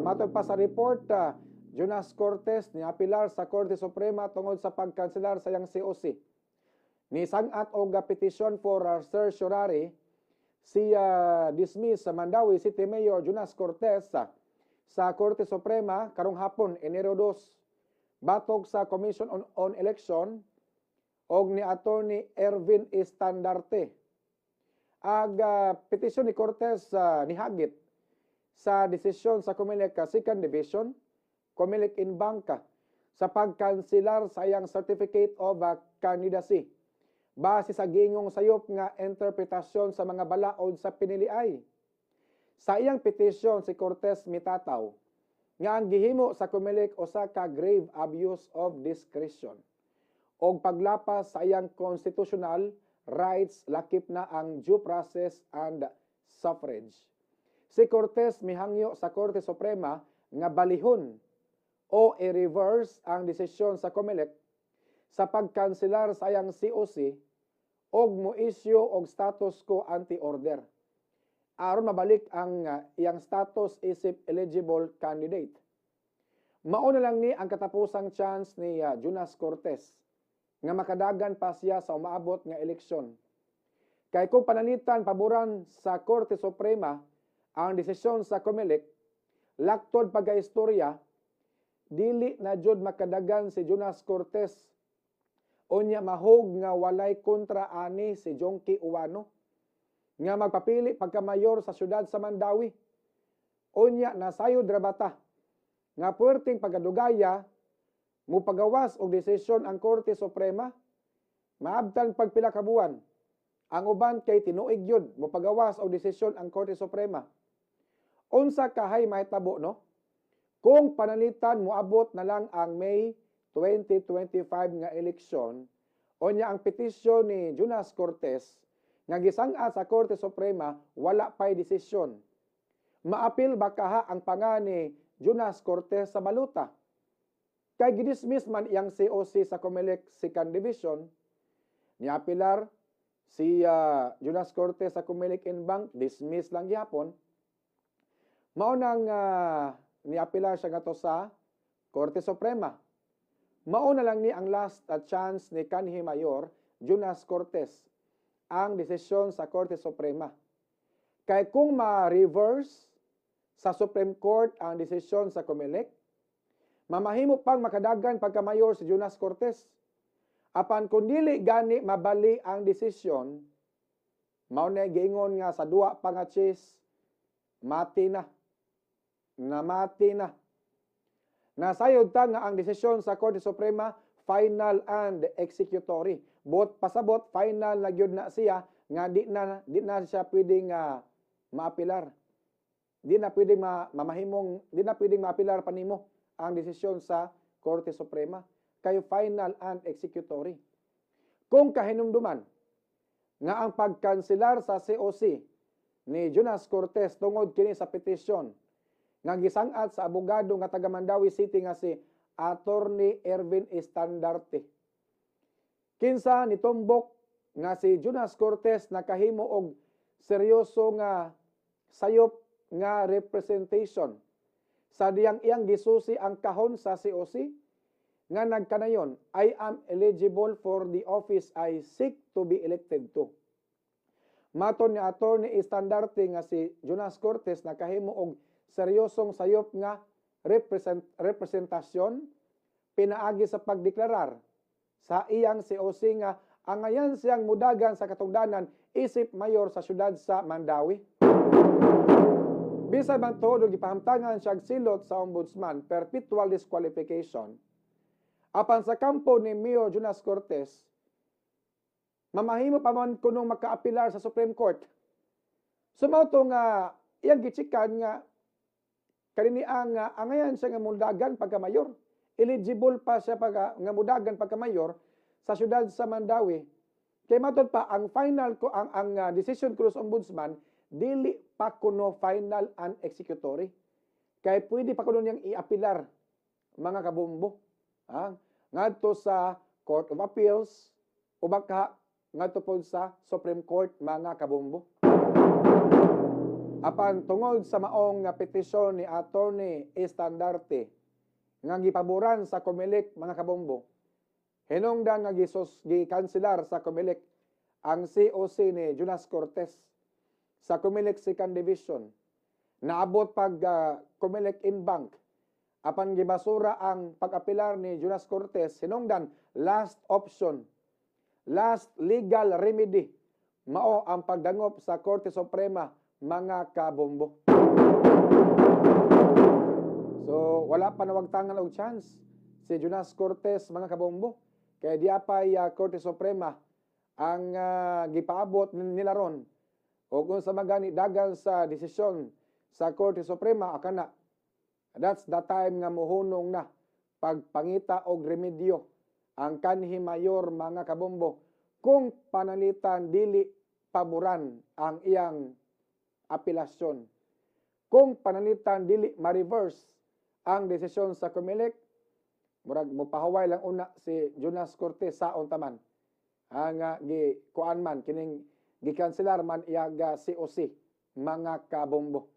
Matod pa sa report, Jonas Cortes niapilar sa Korte Suprema tungod sa pagkanselar sa iyang COC. Nisang-at og petition for certiorari si dismiss sa Mandaue City Mayor Jonas Cortes sa Korte Suprema karong hapon, Enero 2, batok sa Commission on Election og ni Attorney Ervin Estandarte. Ag petisyon ni Cortes nihagit sa desisyon sa Comelec Second Division, Comelec en banc, sa pagkanselar sa iyang Certificate of Candidacy base sa giingong sayop nga interpretasyon sa mga balaod sa piniliay. Sa iyang petisyon, si Cortes mitataw nga ang gihimo sa Comelec usa ka grave abuse of discretion og paglapas sa iyang constitutional rights, lakip na ang due process and suffrage. Si Cortes mihangyo sa Korte Suprema nga balihon o i-reverse ang desisyon sa Comelec sa pagkanselar sa iyang COC og mo-issue og status quo ante order aron mabalik ang iyang status isip eligible candidate. Mao na lang ni ang katapusang chance ni Jonas Cortes nga makadagan pa siya sa umaabot nga eleksyon. Kay kung pananglitan paboran sa Korte Suprema ang desisyon sa Comelec, laktod pagkaistorya, dili na jud makadagan si Jonas Cortes. Unya mahog nga walay kontra ani si Jonkie Ouano nga magpapili pagka-mayor sa syudad sa Mandaue. Unya nasayod ra bata nga puwerteng pagkadugaya mupagawas og desisyon ang Korte Suprema, maabtan pag pila ka buwan. Ang uban kay tinuig yun mupagawas og desisyon ang Korte Suprema. Unsa kahay mahitabo, no? Kung pananglitan moabot na lang ang May 2025 nga eleksyon, unya ang petisyon ni Jonas Cortes nga gisang-at sa Korte Suprema wala pay desisyon. Maapil ba kaha ang panga ni Jonas Cortes sa baluta? Kay gidismiss man iyang COC sa Comelec Second Division, niapilar si Jonas Cortes sa Comelec en banc, dismiss lang gihapon. Mao nang niapilar siya ngadto sa Korte Suprema. Mao na lang ni ang last chance ni kanhi Mayor Jonas Cortes, ang desisyon sa Korte Suprema. Kay kung ma-reverse sa Supreme Court ang desisyon sa Comelec, mamahimo pang makadagan pagka-mayor si Jonas Cortes. Apan kung dili gani mabali ang desisyon, mao na giingon nga sa duwa pa nga chase, mati na. Namati na. Nasayod ta nga ang desisyon sa Korte Suprema final and executory. Buot pasabot, final na gyud na siya nga di na siya pwedeng maapilar. Di na pwedeng mamahimong, di na pwedeng maapilar pa nimo ang desisyon sa Korte Suprema kay final and executory. Kung kahinumduman nga ang pagkanselar sa COC ni Jonas Cortes tungod kini sa petisyon nga gisang-at sa abogado nga taga Mandaue City nga si Attorney Ervin Estandarte. Kinsa nitumbok nga si Jonas Cortes nakahimo og seryoso nga sayop nga representation sa diyang iyang gisusi ang kahon sa COC nga nagkanayon, "I am eligible for the office I seek to be elected to." Maton ni Attorney Estandarte nga si Jonas Cortes nakahimo og seryosong sayop nga representasyon pinaagi sa pagdeklarar sa iyang COC nga angayan siyang mudagan sa katungdanan isip mayor sa syudad sa Mandaue. Bisan man tuod gipahamtangan siya silot sa ombudsman, perpetual disqualification. Apan sa kampo ni Mayor Jonas Cortes, mamahimo pa man kunong makaapilar sa Supreme Court. So mao to nga iyang gitsikan nga kanini ang angayan siya nga mudagan pagka mayor. Eligible pa siya pagka nga mudagan pagka mayor sa syudad sa Mandaue. Kay matod pa ang final ko ang decision kuno sa ombudsman dili pa kuno final and executory. Kay pwede pa kuno niyang iapilar, mga kabombo. Ha? Ngadto sa Court of Appeals o baka ngadto pod sa Supreme Court, mga kabombo. Apan tungod sa maong nga petisyon ni Attorney Estandarte nga gipaboran sa COMELEC, mga kabombo, hinungdan nga gisus gikanselar sa COMELEC ang COC ni Jonas Cortes sa COMELEC Second Division. Naabot pag COMELEC en banc, apan gibasura ang pag-apilar ni Jonas Cortes. Hinungdan last option, last legal remedy, mao ang pagdangop sa Korte Suprema, mga kabombo. So wala pa nawagtangan og chance si Jonas Cortes, mga kabombo, kay diya pa'y Korte Suprema ang gipaabot nila ron, o kung sa magani dagan sa desisyon sa Korte Suprema akana, that's the time nga muhunong na pagpangita og remedyo ang kanhi mayor, mga kabombo, kung pananglitan dili paboran ang iyang apelasyon. Kung pananglitan dili ma-reverse ang desisyon sa COMELEC, murag mopahuway lang una si Jonas Cortes sa taman. Ang gi kuan man kining gikanselar man iyaga COC, mga kabombo.